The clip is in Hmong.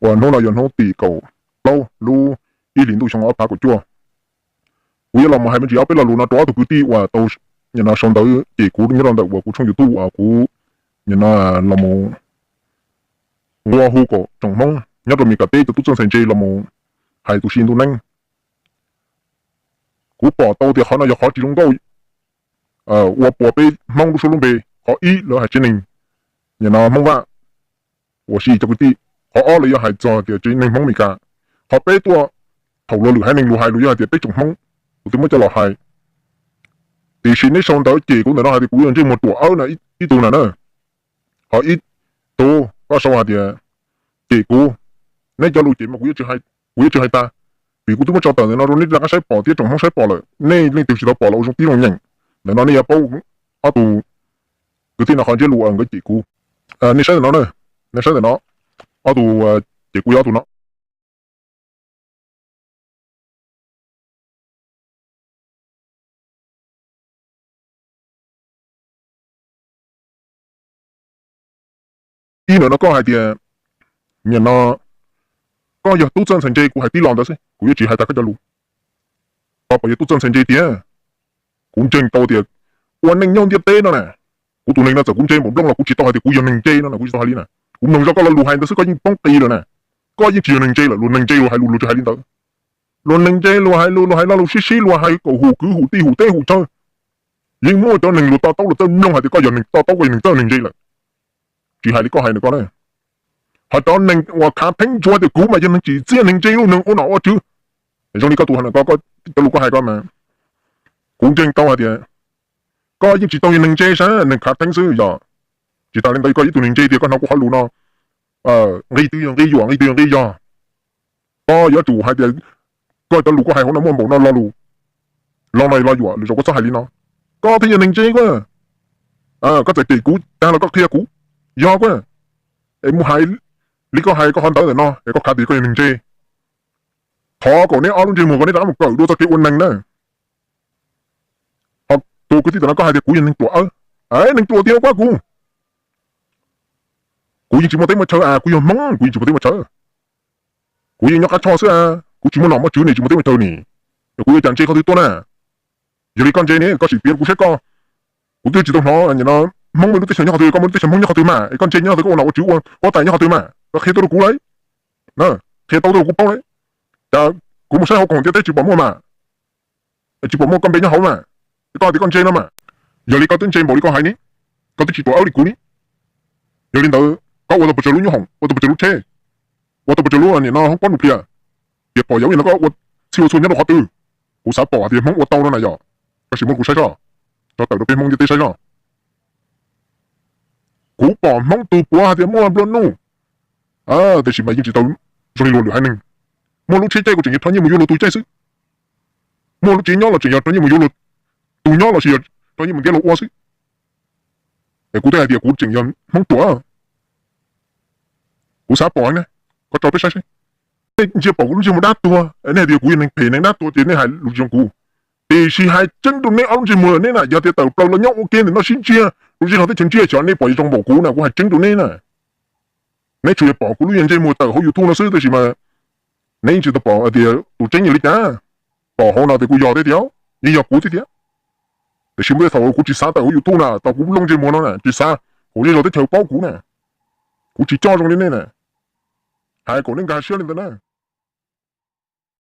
uas hnub no yog hnub tim kaum plaub lub ib hlis ntuj xyoo ob phav kaum cuaj. Kuv yuav los mus hais me ntsis ob peb lo lus no rau ob tug kwv tij uas tau, nim no sau ntawv cem kuv nyob rau ntawm uas kuv tshooj YouTube uas kuv, nim no, los mus nqua hu kom tsoom Hmoob nyob rau Mes Kas teb cov tub txawj ntxhais ntse los mus hais tus si ntuj neeb. Kuv pom tau tias qhov no yog qhov tsis zoo nkauj ua puas peb Hmoob lub suab lub npe. Qhov ib, lawv hais tsev neeg, nim no Hmoob Vaj uas si cov kwv tij. Qhov ob, lawv yog hais txog tias tsev neeg Hmoob Mes Kas. Qhov peb tuaj, thaum luag lwm haiv neeg lus hais lus yog hais tias peb tsoom Hmoob, kuv twb muab coj los hais. Tiam sis neb sau ntawv cem kuv ntawm no hais tias kuv yog ntsej muag ruam awb no ib tug na na. Qhov ib, tus koj sau hais tias cem kuv, neb cov lus cem mas kuv yuav tsis hais tag, vim kuv twb muab tso tawm ntawm no rau neb rov qab saib pom thiab tsoom Hmoob saib pom lawm, nej leej twg tsis tau pom los ua zoo tib zoo nyeem. Ntawm no nej yuav paub ob tug kwv tij no qhov ntsiab lus uas nkawd cem kuv. Nej saib ntawm no na, nej saib ntawm no, ob tug cem kuv yog ob tug no. Ib, ntawm no koj hais tias, nim no koj yog tub txawj ntxhais ntse, kuv hais tib lo ntawd xwb, kuv yuav tsis hais tag koj cov lus. Koj puas yog tub txawj ntxhais ntse tiag? Kuv ntseeg tau tias ua neej nyob ntiaj teb no na, kuv tus neeg no txawm kuv ntse npaum nplooj los kuv tsis tau hais tias kuv yog neeg ntse no na, kuv tsis tau hais li na. Kuv mloog zoj koj lo lus hais ntawd xwb koj yeej poob qis lawm na. Koj yeej tsis yog neeg ntse lawm, luag neeg ntse luag hais lus luag tsis hais li ntawd. Luag neeg ntse luag hais lus, luag hais lo lus sib sib, luag hais kom hum kwv hum tij hum teb hum chaw. Yeej muaj cov neeg luag to taub luag txawj mloog hais tias koj yog neeg to taub, koj yog neeg txawj neeg ntse lawm. Tsis hais li koj hais ntawm koj na. Ho cov neeg uas khav theeb ntsuav tias kuv mas yog neeg tsim txiaj neeg ntse lub neeg ua nom ua tswv, zoo li koj tus hais ntawm koj, cov lus koj hais koj mas, kuv ntseeg tau hais tias koj yeej tsis tau yog neeg ntse sav, neeg khav theeb xwb yog. Tsis tas li ntawd koj ib tug neeg ntse tiag, koj hnov kuv qhov lus no, nqi twg yog nqi yuam, nqi twg yog nqi yog. Koj yuav tsum hais tias koj cov lus koj hais hauv no muaj npaum no lo lus, lo no lo yuam, lwm zaus koj txhob hais li no. Koj thiaj yog neeg ntse koj. Koj txawm cem kuv tag los koj qhia kuv, yog koj, es mus hais li koj hais koj qhov ntawd ntawm no es koj khav tias koj yog neeg ntse. Thov kom neb ob lub ntsej muag kom neb rov qab mus kawm dua txoj kev ua neeg na. Ho tus kwv tij ntawm no koj hais tias kuv yog neeg ruam awb, neeg ruam tiag kuab kuv. Kuv yeej tsis muaj teb muaj chaw a, kuv yog Hmoob kuv yeej tsis muaj teb muaj chaw. Kuv yeej nyob qab choj xwb a, kuv tsis muaj nom muaj tswv ni, tsis muaj teb muaj chaw ni, es kuv yuav cas ntse qhov twg tuaj na? Yog li koj ntse ne, koj sim piav kuv saib koj. Kuv twb tsis tau hnov, nim no Hmoob muaj lub teb chaws nyob qhov twg, koj muaj lub teb chaws Hmoob nyob qhov twg mas, es koj ntse nyob qhov twg, koj ua nom ua tswv ua huab tais nyob qhov twg mas, koj qhia tuaj rau kuv lauj. Qhia tau tuaj rau kuv paub lauj. Cas kuv mus saib hauv khoom ntiaj teb tsis pom muaj mas, tsis pom muaj koj npe nyob hauv mas, es koj tias koj ntse no mas. Yog li koj twb ntse npaum li koj hais ne, koj twb tsis ruam awb li kuv ne. Yog li ntawd koj ua tau pes tsawg lub nyoob hoom, ua tau pes tsawg lub tsheb, ua tau pes tsawg lub nim no hoob pob nus plias, tias pom yog ua no koj ua txhij ua txhua nyob rau qhov twg? Kuv xav pom hais tias Hmoob ua tau no na yog. Koj sim muab kuv saib soj, tso tawm rau peb Hmoob ntiaj teb saib soj. Kuv pom Hmoob tus puav hais tias muaj nplua nuj, tiam sis mas yeej tsis tau zoo li luag lwm haiv neeg. Muaj lub tsheb caij kuv tseem yuav rho nyiaj mus yuav luag tus caij xwb. Muaj lub tsev nyob los tseem yog rho nyiaj mus yuav luag tus nyob lossis yog rho nyiaj mus ntiab luag ua xwb. Es kuv thiaj hais tias kuv tseem yog Hmoob ruam. Kuv xav pom ne, koj tso peb saib seb. Nej ntsia pom kuv lub ntsej muag dab tuag, nej hais tias kuv yog neeg phem neeg dab tuag ces nej hais lus zoo kuv. Tiam sis hais tseeb rau neb ob lub ntsej muag, neb na yog tias tawm plaws los nyob ua ke ntawm no sib ntsia rau zej zog teb chaws ntsia xyov neb pom zoo npaum kuv na, kuv hais tseeb rau neb na. Neb tsuas yog pom kuv lub ntsej muag tawm hauv YouTube no xwb, tab sis mas neb yeej tsis tau pom tias tus tseeb yog li cas. Pom hauv no tias kuj yog thiab tiag, yeej yog kuv thiab tiag. Tiam sis muaj tej thaum kuv tsis xav tawm hauv YouTube na, tau kuv lub ntsej muag no na tsis xav kom zej zog teb chaws paub kuv na. Kuv tsis coj zoo li nej na. Hais kom nej nkag siab li ntawd na.